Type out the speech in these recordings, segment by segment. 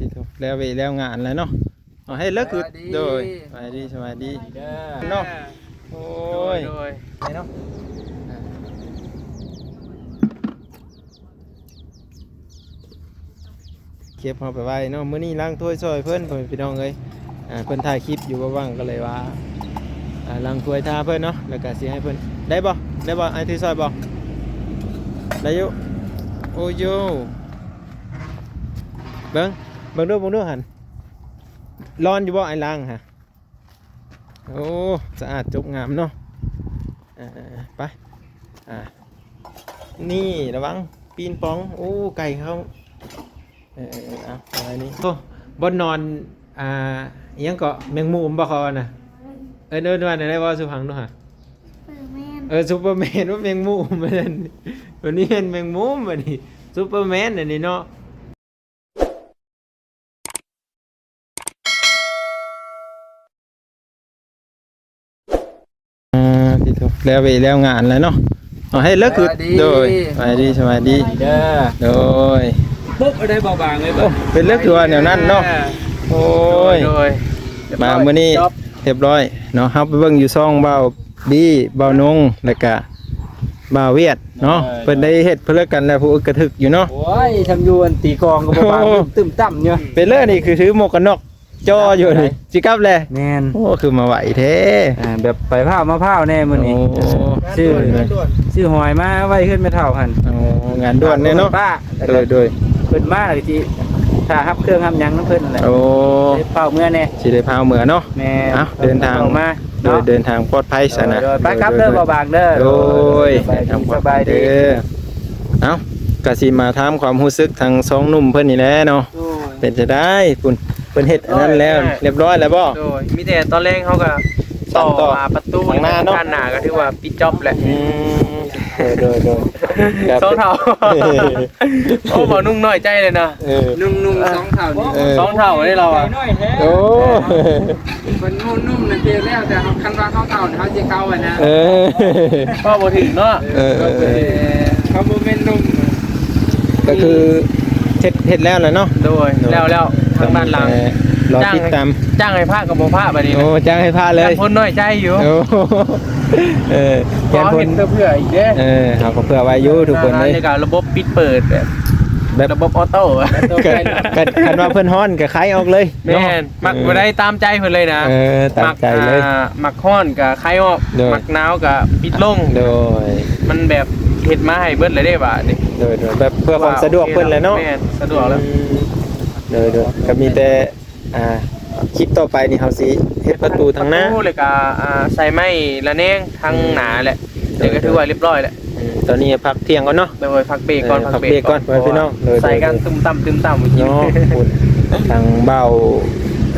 ທີ່ໂທ ແລ້ວເວະແລ້ວງານແລ້ວເນາະ. ເອົາ ໃຫ້ເລີກຄື ສະບາຍດີ ໂດຍ ສະບາຍດີ ສະບາຍດີເດີເນາະ. ໂອ້ຍ ໂດຍ ໂດຍ ໄປເນາະ ເກັບເອົາໄປໄວ້ເນາະ. ມື້ນີ້ລ້າງຖ້ວຍຊ່ອຍເພິ່ນ ພໍ່ແມ່ພີ່ນ້ອງເອີຍ. ອ່າ ເພິ່ນຖ່າຍຄລິບຢູ່ ບໍ່ວ່າງກໍເລີຍວ່າ ອ່າ ລ້າງຖ້ວຍຖ້າເພິ່ນເນາະ ແລ້ວກໍຊິໃຫ້ເພິ່ນ ໄດ້ບໍ່ ໄດ້ບໍ່ ອ້າຍຖືຊ່ອຍບໍ່? ໄດ້ຢູ່. ໂອ້ໂຍ ເບິ່ງ ເບິ່ງດູ ເບິ່ງດູຫັ້ນ ຮ້ອນຢູ່ບໍ່ ອ້າຍລ້າງຫະ? ໂອ້ ສະອາດຈົບງາມເນາະ. ເອີ ໄປ ອ່າ ນີ້ລະວັງປີນປ່ອງ. ໂອ້ ໄກ່ເຂົາ ເອີ ເອີ ເອົາ ເອົາໄວ້ນີ້. ໂອ້ ບ່ອນນອນ ອ່າ ອີ່ຫຍັງເກາະ ແມງມຸມບໍ່ ເຂົາວ່ານະ? ເອີ້ນ ເອີ້ນວ່າແນວໃດ ເວົ້າສູ່ຟັງດູຫະ. ເອີ ຊຸບເປີແມນ ວ່າແມງມຸມ ອັນນີ້ແມ່ນແມງມຸມ ອັນນີ້ຊຸບເປີແມນ ອັນນີ້ເນາະ. ອ່າ ທີ່ໂທ ແລ້ວເວະແລ້ວງານແລ້ວເນາະ. ເອົາ ໃຫ້ເລີກຄື ສະບາຍດີ ໂດຍ ສະບາຍດີ ສະບາຍດີເດີ ໂດຍ. ປຸບ ໄດ້ເບົາບາງເລີຍ. ໂອ້ ເປັນເລື່ອງຄືວ່າແນວນັ້ນເນາະ. ໂອ້ຍ ໂດຍ ໂດຍ ມາມື້ນີ້ຮຽບຮ້ອຍເນາະ. ເຮົາໄປເບິ່ງຢູ່ຊ່ອງບ່າວ ບີ ບ່າວນົງ ແລ້ວກະບ່າວຫວຽດເນາະ. ເອີ ເພິ່ນໄດ້ເຮັດເພື່ອກັນແລ້ວ ຜູ້ອຶກກະທຶກຢູ່ເນາະ. ໂອ້ຍ ຊຳຢູ່ອັນຕີກອງກໍບໍ່ບາງ ໂອ້ ຕຶ້ມຕ່ຳຢູ່. ເປັນເລື່ອງນີ້ຄືຖືໝວກກັນນັອກຈ່ອຢູ່ນີ້ ຊິກັບແລ້ວ. ແມ່ນ. ໂອ້ ຄືມາໄວແທ້. ອ່າ ແບບໄປພ້າວມາພ້າວແດ່ມື້ນີ້. ໂອ້ ຊື້ ຊື້ຫອຍມາໄວ້ເຮືອນແມ່ເຖົ້າຫັ້ນ. ໂອ້ ງານດ່ວນແດ່ເນາະ. ໂດຍ ໂດຍ ເພິ່ນມາກໍຊິຖ້າຮັບເຄື່ອງຮັບຫຍັງນຳເພິ່ນນັ້ນແຫຼະ. ໂອ້ ຊິໄດ້ພ້າວເມືອແດ່ ຊິໄດ້ພ້າວເມືອເນາະ. ແມ່ນ. ເອົາ ເດີນທາງ ເຂົ້າມາ ໂດຍ ເນາະ ເດີນທາງປອດໄພຊັ້ນນະ. ໂດຍ ໂດຍ ໄປກັບເດີ ໂດຍ ບ່າວບາງເດີ. ໂດຍ ເດີນທາງປອດໄພເດີ. ເອົາ ກະຊິມາຖາມຄວາມຮູ້ສຶກທາງສອງໜຸ່ມເພິ່ນນີ້ແຫຼະເນາະ. ໂດຍ ເປັນຈັ່ງໃດພຸ້ນ ເພິ່ນເຮັດອັນນັ້ນແລ້ວ ຮຽບຮ້ອຍແລ້ວບໍ່? ໂດຍ ມີແຕ່ຕອນແລງເຮົາກະຕໍ່ ຕໍ່ ຫາປະຕູ ຂ້າງໜ້າເນາະ ດ້ານໜ້າກະຖືວ່າປິດຈອບແຫຼະ. ອືມ ໂດຍ ໂດຍ ໂດຍ. ສອງເຖົ້າ ໂອ້ ບໍ່ນຸ່ງນ້ອຍໃຈເລີຍນະ. ເອີ ນຸ່ງໆ ສອງເຖົ້ານີ້ ເອີ ສອງເຖົ້າເດ້ລາວອະ. ໂອ້ ເພິ່ນນຸ່ມໆ ນະ ເຮັດແລ້ວ ແຕ່ຄັນວ່າເຮົາເຖົ້ານີ້ ເຮົາຊິເຂົ້າຫັ້ນນະ. ເອີ ເວົ້າບໍ່ຖືກເນາະ. ເອີ ເອີ ເອີ ເຂົາບໍ່ແມ່ນໜຸ່ມ ກໍຄືເຮັດ ເຮັດແລ້ວແຫຼະເນາະ. ໂດຍ ໂດຍ ແລ້ວ ແລ້ວ ທາງດ້ານຫຼັງ ກໍມີແຕ່ລໍຕິດຕາມ. ຈ້າງໃຫ້ພະກໍບໍ່ພະບາດນີ້. ໂອ້ ຈ້າງໃຫ້ພະເລີຍ ຢ້ານຄົນນ້ອຍໃຈຢູ່. ໂອ້ ເອີ ຢ້ານຄົນເຮັດເພື່ອອີກເດ້. ເອີ ເຮົາກໍເພື່ອໄວ້ຢູ່ທຸກຄົນເລີຍ. ອັນນີ້ກໍລະບົບປິດເປີດແບບ ແບບລະບົບອໍໂຕ້. ຄັນ ຄັນວ່າເພິ່ນຮ້ອນກໍໄຂອອກເລີຍ. ແມ່ນ ເນາະ ມັກ ເອີ ບໍ່ໄດ້ຕາມໃຈເພິ່ນເລີຍນະ. ເອີ ຕາມໃຈເລີຍ. ມັກ ອ່າ ມັກຮ້ອນກະໄຄອອກ. ໂດຍ ມັກໜາວກະປິດລົງ. ໂດຍ ມັນແບບເຮັດມາໃຫ້ເບິດເລີຍເດ້ບາດນີ້. ໂດຍ ໂດຍ ແບບເພື່ອຄວາມສະດວກເພິ່ນແຫຼະເນາະ. ແມ່ນ ສະດວກແລ້ວ. ອືມ ໂດຍ ໂດຍ ກະມີແຕ່ ອ່າ ຄລິບຕໍ່ໄປນີ້ເຮົາຊິເຮັດປະຕູທາງໜ້າ ປະຕູ ແລ້ວກະ ອ່າ ໃສ່ໄມ້ລະແນງທາງໜ້າແຫຼະ. ອືມ ໂດຍ ແຕ່ກະຖືວ່າຮຽບຮ້ອຍແລ້ວ. ອືມ ຕອນນີ້ພັກທ່ຽງກ່ອນເນາະ. ໂດຍ ພັກເບຣກກ່ອນ ເອີ ພັກເບຣກກ່ອນ ເພື່ອນພີ່ນ້ອງ. ໂດຍ ໃສ່ກັນ ໂດຍ ຕຸ້ມຕ່ຳ ຕຸ້ມຕ່ຳເນາະ. ທາງບ່າວ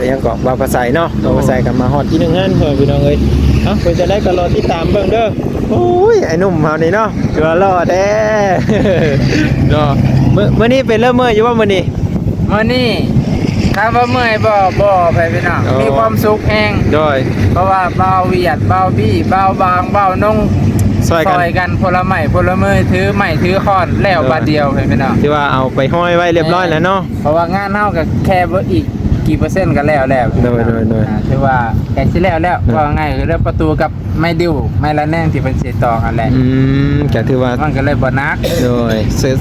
ຫຍັງເກາະ ບ່າວພາໄຊເນາະ. ໂດຍ ບ່າວພາໄຊກໍມາຮອດທີ່ໜຶ່ງຫັ້ນ ເພື່ອນພີ່ນ້ອງເອີຍ. ເອົ້າ ເປັນຈັ່ງໃດກໍລໍຕິດຕາມເບິ່ງເດີ. ໂອ້ຍ ໄອ້ໜຸ່ມເຮົານີ້ເນາະ ຄືວ່າຫຼໍ່ແທ້ເນາະ. ມື້ ມື້ນີ້ເປັນເລີເມີ້ຢູ່ບໍ່ມື້ນີ້? ມື້ນີ້ຖາມວ່າເມື່ອຍບໍ່? ບໍ່ ພໍ່ແມ່ພີ່ນ້ອງ. ໂອ້ ມີຄວາມສຸກແຮງ. ໂດຍ ເພາະວ່າບ່າວຫວຽດ ບ່າວບີ ບ່າວບາງ ບ່າວນົງ ຊ່ອຍກັນ ຊ່ອຍກັນ ຄົນລະໄມ້ຄົນລະມື ຖືໄມ້ຖືຄ້ອນ ແລ້ວ ໂດຍ ບາດດຽວ ພໍ່ແມ່ພີ່ນ້ອງ. ຖືວ່າເອົາໄປຮ້ອຍໄວ້ຮຽບຮ້ອຍແລ້ວເນາະ. ແມ່ນ ເພາະວ່າງານເຮົາກໍແຄ່ບໍ່ ອີກ ກີ່ເປີເຊັນກໍແລ້ວແລ້ວ. ໂດຍ ໂດຍ ໂດຍ ອ່າ ຖືວ່າໃກ້ຊິແລ້ວແລ້ວ. ໂດຍ ເວົ້າງ່າຍໆ ຄືເລື່ອງປະຕູກັບໄມ້ດິ້ວ ໄມ້ລະແນງທີ່ເພິ່ນຊິຕອກຫັ້ນແຫຼະ. ອືມ ກໍຖືວ່າມັນກໍເລີຍບໍ່ໜັກ. ໂດຍ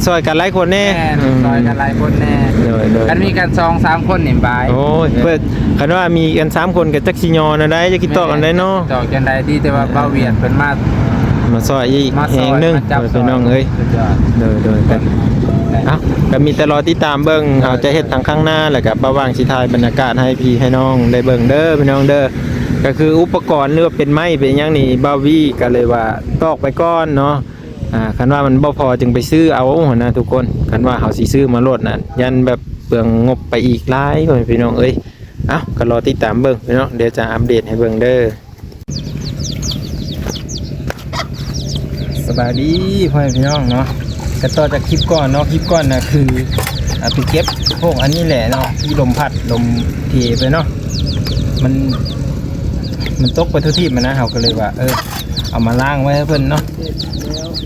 ຊ່ອຍກັນຫຼາຍຄົນແນ່. ແມ່ນ ອືມ ຊ່ອຍກັນຫຼາຍຄົນແນ່. ໂດຍ ໂດຍ ຄັນມີກັນສອງສາມຄົນນີ້ບາຍ. ໂອ້ຍ ເອີ ເພິ່ນ ຄັນວ່າມີກັນສາມຄົນກໍຈັກຊິຍໍແນວໃດ ຈັກຊິຕອກແນວໃດເນາະ. ແມ່ນ ຈັກຊິຕອກຈັ່ງໃດ ດີແຕ່ວ່າ ເອີ ບ່າວຫວຽດເພິ່ນມາ ມາຊ່ອຍອີກແຮງໜຶ່ງ ມາຊ່ອຍ ພີ່ນ້ອງເອີຍ. ສຸດຍອດ. ໂດຍ ໂດຍ ກໍ ເອົ້າ ກໍມີແຕ່ລໍຕິດຕາມເບິ່ງ ໂດຍ ເຮົາຈະເຮັດທາງຂ້າງໜ້າ ແລ້ວກໍປະຫວ່າງຊິຖ່າຍບັນຍາກາດໃຫ້ພີ່ໃຫ້ນ້ອງໄດ້ເບິ່ງເດີ ພີ່ນ້ອງເດີ. ກໍຄືອຸປະກອນ ຫຼືວ່າເປັນໄມ້ເປັນຫຍັງນີ້ ບ່າວວີກໍເລີຍວ່າຕອກໄປກ່ອນເນາະ. ອ່າ ຄັນວ່າມັນບໍ່ພໍຈຶ່ງໄປຊື້ເອົາຫັ້ນນະທຸກຄົນ. ຄັນວ່າເຮົາຊິຊື້ມາໂລດນັ້ນ ຢ້ານແບບເປືອງງົບໄປອີກຫຼາຍ ພໍ່ແມ່ພີ່ນ້ອງເອີຍ. ເອົ້າ ກໍລໍຕິດຕາມເບິ່ງພີ່ນ້ອງ ດຽວຈະອັບເດດໃຫ້ເບິ່ງເດີ. ສະບາຍດີພໍ່ແມ່ພີ່ນ້ອງເນາະ. ກໍຕໍ່ຈາກຄລິບກ່ອນເນາະ ຄລິບກ່ອນນະຄື ອ່າ ໄປເກັບພວກອັນນີ້ແຫຼະເນາະ ທີ່ລົມພັດລົມເພໄປເນາະ. ມັນ ມັນຕົກໄປທົ່ວທີບຫັ້ນນະ ເຮົາກໍເລີຍວ່າ ເອີ ເອົາມາລ້າງໄວ້ໃຫ້ເພິ່ນເນາະ.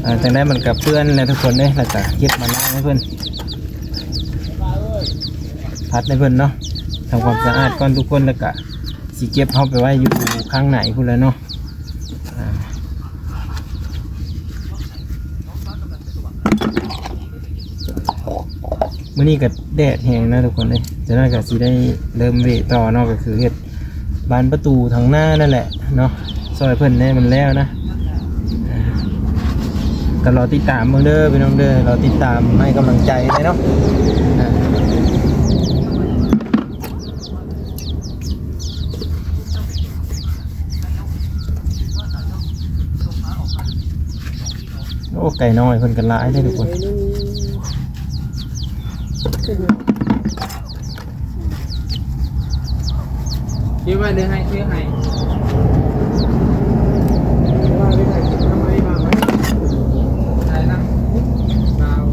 ເອີ ຈັ່ງໃດມັນກໍເປື້ອນແຫຼະທຸກຄົນເອີຍ ແລ້ວກໍເກັບມາລ້າງໃຫ້ເພິ່ນ. ເອີ ພັດໃຫ້ເພິ່ນເນາະ ທຳຄວາມສະອາດກ່ອນທຸກຄົນ ແລ້ວກະຊິເກັບເຮົາໄປໄວ້ຢູ່ຂ້າງໃນພຸ້ນແຫຼະເນາະ. ອ່າ ມື້ນີ້ກໍແດດແຮງນະທຸກຄົນເອີຍ ຈັກໜ້ອຍກໍຊິໄດ້ເລີ່ມເວະຕໍ່ເນາະ ກໍຄືເຮັດບານປະຕູທາງໜ້ານັ້ນແຫຼະເນາະ ຊ່ອຍເພິ່ນແດ່ມັນແລ້ວນະ. ອ່າ ກໍລໍຕິດຕາມເບິ່ງເດີພີ່ນ້ອງເດີ ລໍຕິດຕາມໃຫ້ກຳລັງໃຈແດ່ເນາະ. ອ່າ ໂອ້ ໄກ່ນ້ອຍເພິ່ນກໍຫຼາຍເດ້ທຸກຄົນ. ເກັບໄວ້ເດີ ໃຫ້ ເກັບໃຫ້ ວ່າໄປຖ່າຍຄລິບທຳໄມ ວ່າໄວ້ ໄດ້ນະ ລາວ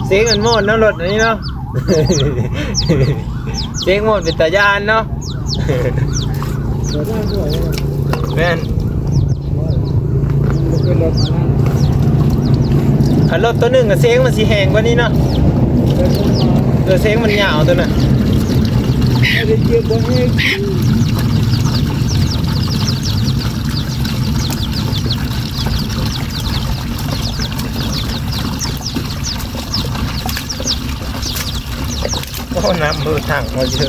ເສັງອັນມ່ວນເນາະ ລົດອັນນີ້ເນາະ ເສັງມ່ວນເປັນຕາຢ້ານເນາະ. ແມ່ນ ຄັນລົດໂຕໜຶ່ງກໍເສັງມັນຊິແຮງກວ່ານີ້ເນາະ. ເອີ ເສັງມັນຍາວໂຕນັ້ນ. ໂອ້ ນ້ຳເບີຖັງມາເຢີະ.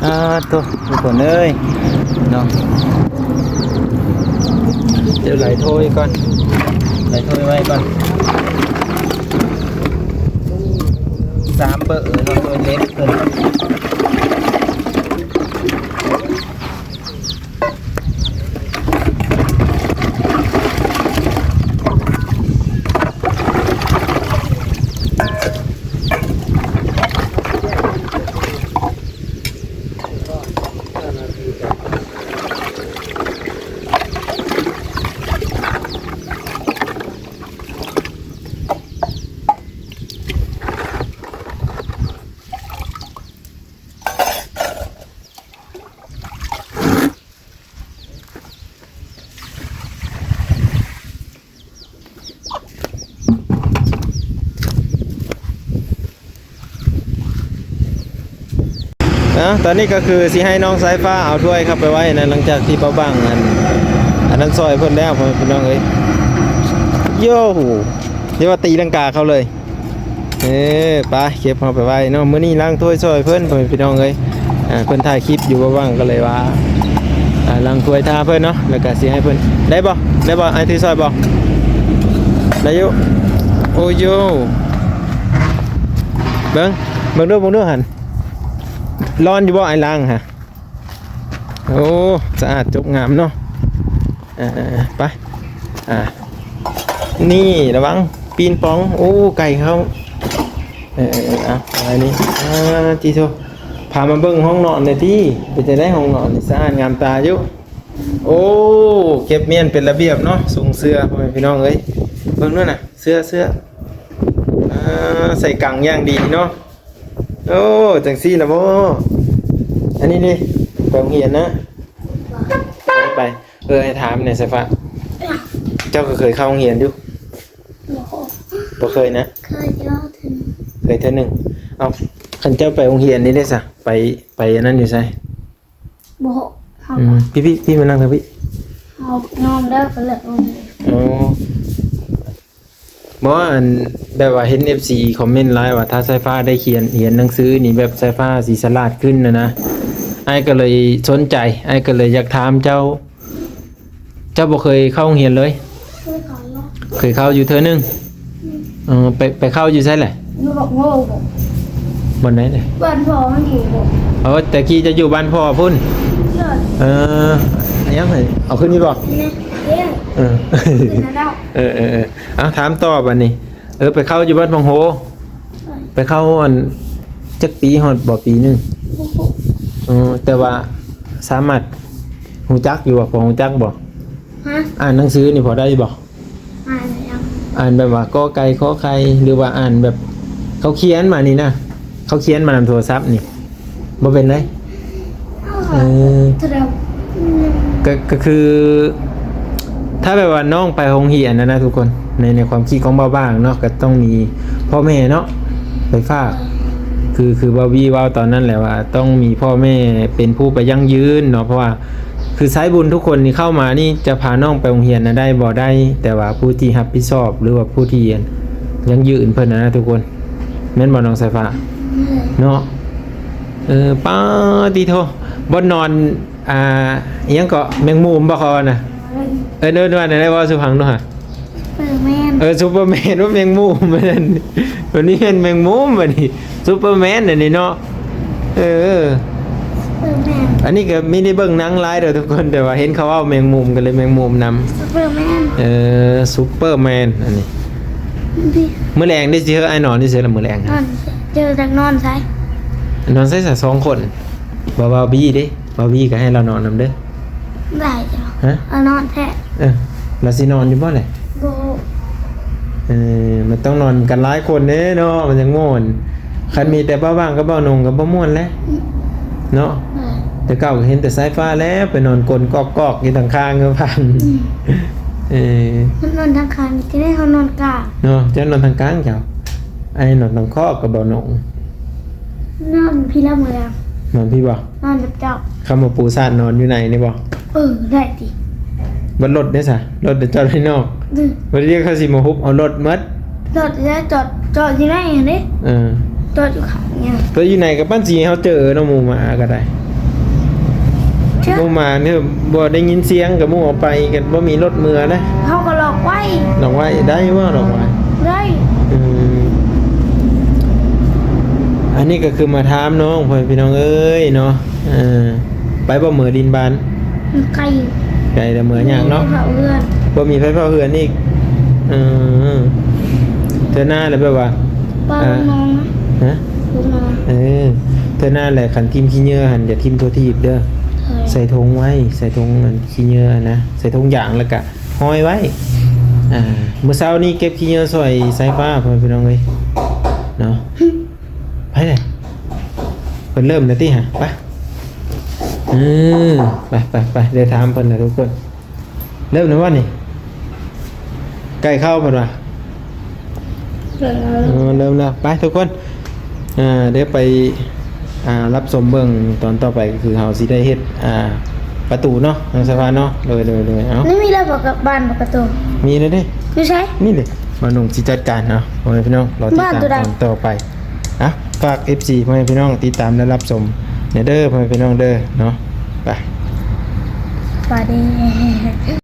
ອ່າ ໂທ້ ທຸກຄົນເອີຍເນາະ ດຽວໄຫຼໂທໄວ້ກ່ອນ ໄຫຼໂທໄວ້ກ່ອນ ສາມເບີເນາະ ເບີເລັກເພິ່ນ. ອ່າ ຕອນນີ້ກໍຄືຊິໃຫ້ນ້ອງສາຍຟ້າເອົາຖ້ວຍເຂົ້າໄປໄວ້ນະ ຫຼັງຈາກທີ່ເບົາບັງອັນ ອັນນັ້ນຊ່ອຍເພິ່ນແລ້ວ ພໍ່ແມ່ພີ່ນ້ອງເອີຍ. ໂຢ ເອີ້ນວ່າຕີລັງກາເຂົ້າເລີຍ. ເອີ ໄປ ເກັບເອົາໄປໄວ້ເນາະ ມື້ນີ້ລ້າງຖ້ວຍຊ່ອຍເພິ່ນ ພໍ່ແມ່ພີ່ນ້ອງເອີຍ. ອ່າ ເພິ່ນຖ່າຍຄລິບຢູ່ ເບົາບັງກໍເລີຍວ່າ ອ່າ ລ້າງຖ້ວຍຖ້າເພິ່ນເນາະ ແລ້ວກໍຊິໃຫ້ເພິ່ນ ໄດ້ບໍ່ ໄດ້ບໍ່ ອ້າຍຖືຊ່ອຍບໍ່ ໄດ້ຢູ່. ໂອ້ໂຢ ເບິ່ງ ເບິ່ງດູ ເບິ່ງດູຫັ້ນ ຮ້ອນຢູ່ບໍ່ ອ້າຍລ້າງຫະ? ໂອ້ ສະອາດຈົບງາມເນາະ. ເອີ ໄປ ອ່າ ນີ້ລະວັງປີນປ່ອງ. ໂອ້ ໄກ່ເຮົາ ເອີ ເອີ ເອີ ເອົາໄວ້ນີ້. ອ່າ ຕິໂທ ພາມາເບິ່ງຫ້ອງນອນແດ່ຕິ ເປັນຈັ່ງໃດຫ້ອງນອນນີ້ ສະອາດງາມຕາຢູ່. ໂອ້ ເກັບມ້ຽນເປັນລະບຽບເນາະ ຊົງເສື່ອ ພໍ່ແມ່ພີ່ນ້ອງເອີຍ. ເບິ່ງດູນະ ເສື່ອ ເສື່ອ ອ່າ ໃສ່ກັງຢ່າງດີເນາະ. ໂອ້ ຈັ່ງຊີ້ລະບໍ? ອັນນີ້ນີ້ ໄປໂຮງຮຽນນະ? ໄປ ເອີ ໃຫ້ຖາມແດ່ ສາຍຟ້າ ເຈົ້າກໍເຄີຍເຂົ້າໂຮງຮຽນຢູ່? ບໍ່ ບໍ່ເຄີຍນະ? ເຄີຍຢູ່ເທື່ອໜຶ່ງ. ເຄີຍເທື່ອໜຶ່ງ. ເອົ້າ ຄັນເຈົ້າໄປໂຮງຮຽນນີ້ເດ້ຊະ ໄປ ໄປອັນນັ້ນຢູ່ໃສ? ບໍ່ ເຮົາ ອືມ ພີ່ ພີ່ ພີ່ມານັ່ງທາງພີ້. ເຮົາຍອມແລ້ວກໍເລີກໂຮງຮຽນ. ອໍ ບໍ່ ອັນ ແບບວ່າເຫັນເອັຟຊີຄອມເມັນຫຼາຍວ່າ ຖ້າສາຍຟ້າໄດ້ຂຽນ ຮຽນໜັງສືນີ້ ແບບສາຍຟ້າຊິສະຫຼາດຂຶ້ນນະນະ. ອ້າຍກໍເລີຍສົນໃຈ ອ້າຍກໍເລີຍຢາກຖາມເຈົ້າ ເຈົ້າບໍ່ເຄີຍເຂົ້າໂຮງຮຽນເລີຍ? ເຄີຍເຂົ້າຢູ່ ເຄີຍເຂົ້າຢູ່ເທື່ອໜຶ່ງ. ອືມ ເອີ ໄປ ໄປເຂົ້າຢູ່ໃສແຫຼະ? ຢູ່ບັກໂງ. ບ່ອນໃດເດ? ບ້ານພໍ່ມັນຢູ່. ໂອ້ ແຕ່ກີ້ເຈົ້າຢູ່ບ້ານພໍ່ພຸ້ນ? ເອີ ເອີ ຫຍັງ ເອົາຂຶ້ນຢູ່ບໍ່? ເອີ ເອີ ເອີ ເອົາ ຖາມຕໍ່ບາດນີ້. ເອີ ໄປເຂົ້າຢູ່ວັດບັງໂຮ ໄປເຂົ້າອັນ ຈັກປີຮອດບໍ່ ປີໜຶ່ງ? ເອີ ແຕ່ວ່າສາມາດຮູ້ຈັກຢູ່ບໍ່? ພໍຮູ້ຈັກບໍ່? ຮະ? ອ່ານໜັງສືນີ້ພໍໄດ້ຢູ່ບໍ່? ອ່ານຫຍັງ? ອ່ານແບບວ່າ ກໍໄກ່ ຂໍໄຂ່ ຫຼືວ່າອ່ານແບບເຂົາຂຽນມານີ້ນະ ເຂົາຂຽນມານຳໂທລະສັບນີ້ ບໍ່ເປັນໄດ? ເອີ ກໍ ກໍຄື ຖ້າແບບວ່ານ້ອງໄປໂຮງຮຽນນະນະທຸກຄົນ ໃນ ໃນຄວາມຄິດຂອງບ່າວບາງເນາະ ກໍຕ້ອງມີພໍ່ແມ່ເນາະ ໄປຝາກ ຄື ຄືບ່າວບີເວົ້າຕອນນັ້ນແຫຼະວ່າ ຕ້ອງມີພໍ່ແມ່ເປັນຜູ້ໄປຢັ້ງຢືນເນາະ ເພາະວ່າ ຄືສາຍບຸນທຸກຄົນນີ້ເຂົ້າມານີ້ ຈະພານ້ອງໄປໂຮງຮຽນນະໄດ້ບໍ່? ໄດ້ ແຕ່ວ່າຜູ້ທີ່ຮັບຜິດຊອບ ຫຼືວ່າຜູ້ທີ່ຢັ້ງຢືນເພິ່ນນະນະທຸກຄົນ ແມ່ນບໍ່ນ້ອງສາຍຟ້າ? ເນາະ ເອີ ປາຕິໂທ ບ່ອນນອນ ອ່າ ອີ່ຫຍັງເກາະ ແມງມຸມບໍ່ ເຂົາວ່ານະ? ເອີ ເອີ້ນວ່າແນວໃດ ເວົ້າສູ່ຟັງດູຫາ. ເອີ ແມ່ນ ເອີ ຊຸບເປີແມນ ວ່າແມງມຸມ ມັນ ມັນມີແມ່ນແມງມຸມ ອັນນີ້ຊຸບເປີແມນ ອັນນີ້ເນາະ. ເອີ ຊຸບເປີແມນ ອັນນີ້ກໍມີໄດ້ເບິ່ງໜັງຫຼາຍເດີທຸກຄົນ ແຕ່ວ່າເຫັນເຂົາເວົ້າແມງມຸມ ກໍເລີຍແມງມຸມນຳ. ຊຸບເປີແມນ ເອີ ຊຸບເປີແມນ ອັນນີ້. ມື້ແລງເດ້ຊິເຮີອ້າຍນອນຢູ່ໃສລະມື້ແລງ? ນອນ ເຈົ້າຢາກນອນໃສ? ນອນໃສຊະ ສອງຄົນ? ບໍ່ ບ່າວບີເດ້ ບ່າວບີກໍໃຫ້ລາວນອນນຳເດີ. ໄດ້ເຈົ້າ. ຮະ? ເອົານອນແທ້. ເອີ ລາວຊິນອນຢູ່ບໍ່ແຫຼະ? ບໍ່. ເອີ ມັນຕ້ອງນອນກັນຫຼາຍຄົນເດ້ເນາະ ມັນຈັ່ງມ່ວນ. ຄັນມີແຕ່ບ່າວບາງກັບບ່າວນົງກໍບໍ່ມ່ວນແຫຼະ ອືມ ເນາະ. ເອີ ແຕ່ເກົ່າກໍເຫັນແຕ່ສາຍຟ້າແລ້ວ ໄປນອນກົນກອກໆຢູ່ທາງຂ້າງຢູ່ພັນ. ອືມ ເອີ ມັນນອນທາງຂ້າງ ທີ່ໄດ້ເຮົານອນກາງເນາະ. ເຈົ້ານອນທາງກາງເຈົ້າ ອ້າຍນອນທາງຂອບກັບບ່າວນົງ. ນອນພີ້ລະເມືອງ. ນອນພີ້ບໍ່? ນອນກັບເຈົ້າ. ຄຳວ່າປູຊານນອນຢູ່ໃນນີ້ບໍ່? ເອີ ໄດ້ຕິ. ບັດລົດເດ້ຊະ? ລົດເຈົ້າໄດ້ນອກ. ອືມ ບັດດຽວເຂົາຊິມາຮຸບເອົາລົດໝົດ. ລົດແລ້ວຈອດ ຈອດຢູ່ໃນຫັ້ນເດ້. ເອີ ຈອດຢູ່ຂ້າງນີ້. ແຕ່ຢູ່ໃນກໍປານຊິເຮົາເຈີເນາະ ໝູ່ໝາກໍໄດ້. ເຈົ້າ ໝູ່ໝານີ້ບໍ່ໄດ້ຍິນສຽງກໍໝູ່ເອົາໄປ ກໍບໍ່ມີລົດເມືອນະ. ເຮົາກໍລັອກໄວ້. ລັອກໄວ້ ໄດ້ບໍ່ ລັອກໄວ້? ໄດ້. ອືມ ອັນນີ້ກໍຄືມາຖາມນ້ອງ ພໍ່ແມ່ພີ່ນ້ອງເອີຍເນາະ. ເອີ ໄປບໍ່ເມືອດິນບ້ານ? ໄກ ໄກແລ້ວເມືອຍາກເນາະ. ບໍ່ມີໃຜເຝົ້າເຮືອນ ບໍ່ມີໃຜເຝົ້າເຮືອນອີກ. ເອີ ເທື່ອໜ້າແລ້ວແບບວ່າ ປ້າ ອ່າ ນອນ. ຮະ? ນອນ. ເອີ ເທື່ອໜ້າແຫຼະ ຄັນຖິ້ມຂີ້ເຫຍື້ອຫັ້ນ ຢ່າຖິ້ມທົ່ວທີບເດີ. ເອີ ໃສ່ຖົງໄວ້ ໃສ່ຖົງອັນຂີ້ເຫຍື້ອນະ ໃສ່ຖົງຢາງ ແລ້ວກະຫ້ອຍໄວ້. ອ່າ ມື້ເຊົ້ານີ້ເກັບຂີ້ເຫຍື້ອຊ່ອຍສາຍຟ້າ ພໍ່ແມ່ພີ່ນ້ອງເອີຍເນາະ. ໄປເລີຍ ເພິ່ນເລີ່ມແລ້ວຕິຫະ? ໄປ ເອີ ໄປ ໄປ ໄປ ໄດ້ຖາມເພິ່ນແລ້ວທຸກຄົນ. ເລີ່ມແລ້ວບໍ່ນີ້? ໃກ້ເຂົ້າເພິ່ນວ່າ. ເລີ່ມແລ້ວ ເອີ ເລີ່ມແລ້ວ. ໄປທຸກຄົນ ອ່າ ດຽວໄປ ອ່າ ຮັບຊົມເບິ່ງຕອນຕໍ່ໄປ ກໍຄືເຮົາຊິໄດ້ເຮັດ ອ່າ ປະຕູເນາະ ທາງສະພານເນາະ. ໂດຍ ໂດຍ ໂດຍ. ເອົ້າ ນີ້ມີແລ້ວບໍ່ກັບບ້ານປະຕູ? ມີແລ້ວເດ້. ຢູ່ໃສ? ນີ້ເດ້ ມາໜຸ່ງຊິຈັດການເນາະ ພໍ່ແມ່ພີ່ນ້ອງ ລໍຕິດຕາມຕອນຕໍ່ໄປ. ອ່ະ ຝາກເອັຟຊີ ພໍ່ແມ່ພີ່ນ້ອງ ຕິດຕາມ ແລະ ຮັບຊົມແດ່ເດີ ພໍ່ແມ່ພີ່ນ້ອງເດີເນາະ. ໄປ ສະບາຍດີ.